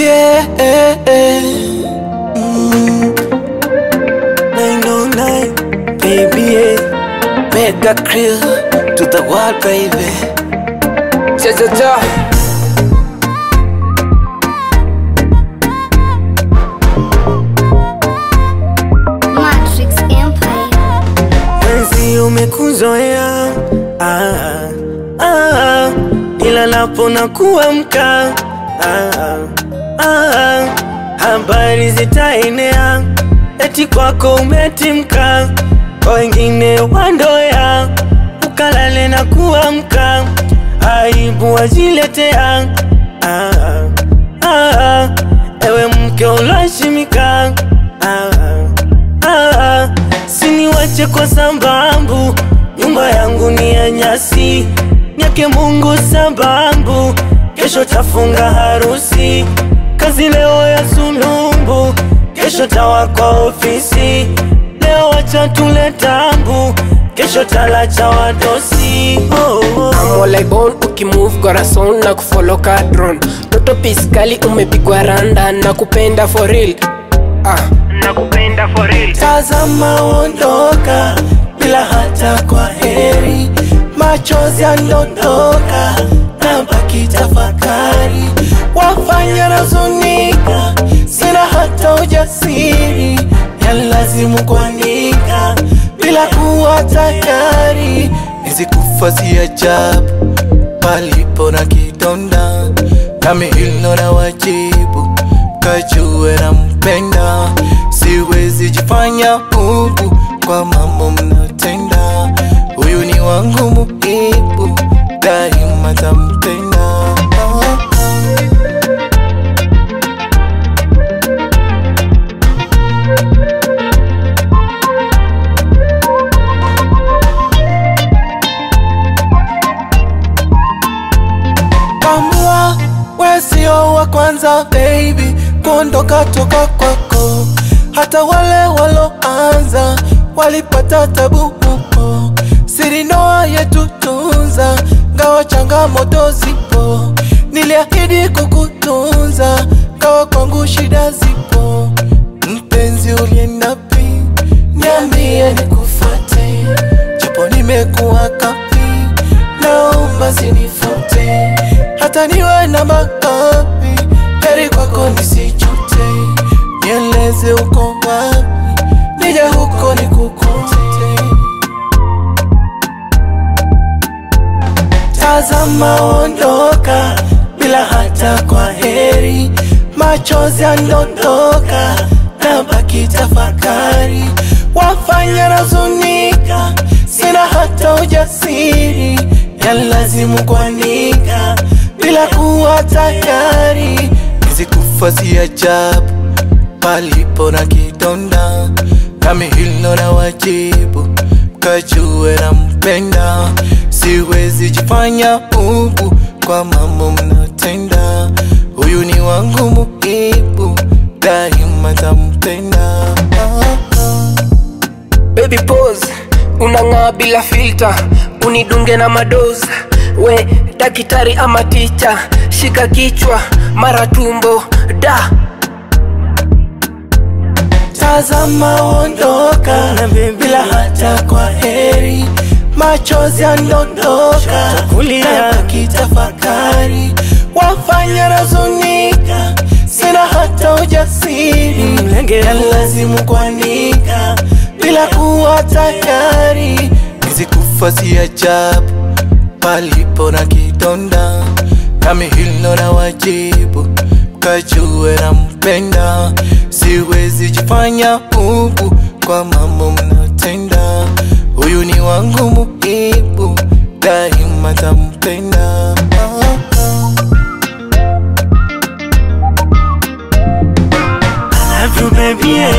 Yeah. 909, baby, yeah. Mega krill to the world, baby. Cha cha cha. Matrix Empire. Penzi umekuzoea, nilalapo na kuamka, habari zitaenea eti kwako umetimka, kwa wengine wandoea, ukalale na kuamka, aibu wajiletea. Ewe mke uloheshimika, siniwache kwa sababu nyumba yangu ni ya nyasi, nyake Mungu sababu kesho tafunga harusi, kazi leo ya sulumbu, kesho tawa kwa ofisi, leo wacha tule tambu, kesho talacha wadosi. I'm all I born, ukimove corazon na kufollow ka drone. Toto piskali umepigwa randa na kupenda for real. Na kupenda for real. Tazama ondoka bila hata kwa heri, machozi yandondoka na baki tafakari, wafanya nahuzunika, sina hata ujasiri, yalazimu kuandika bila kuwa tayari. Nizikufa si ajabu palipo na kidonda, nami hilo na wajibu kajue na mpenda, siwezi jifanya bubu kwa mambo mnatenda, huyu ni wangu muhibu daima tampenda. Kamua we sio wa kwanza baby kuondoka toka kwako, hata wale waloanza walipata tabu huko, siri ndoa yetu tunza, ngawa changamoto zipo, niliahidi kukutunza, ngawa kwangu shida zipo. Mpenzi uliendapi, niambie nikufuate, japo nimekuwa kapi, naomba sinifute, hata niwe na makapi, heri kwako nisichute, nieleze uko wapi, nije huko nikukute. Tazama ondoka bila hata kwa heri, machozi yandondoka na baki tafakari, wafanya nahuzunika, sina hata ujasiri, yalazimu kuandika bila kuwa tayari. Nizikufa si ajabu palipo na kidonda, nami hilo na wajibu kajue na mpenda, siwezi jifanya bubu kwa mambo mnatenda, huyu ni wangu muhibu daima tampenda. Baby pose, unang'aa bila filter, unidunge na madoza, we daktari ama teacher, shika kichwa mara tumbo da. Tazama ondoka bila hata kwa heri, machozi yandondoka na baki tafakari, wafanya nahuzunika, sina hata ujasiri, yalazimu kuandika bila kuwa tayari. Nizikufa si ajabu palipo na kidonda, nami hilo na wajibu kajue na mpenda, siwezi jifanya bubu kwa mambo mnatenda, huyu ni wangu muhibu daima tampenda. I love you baby, yeah.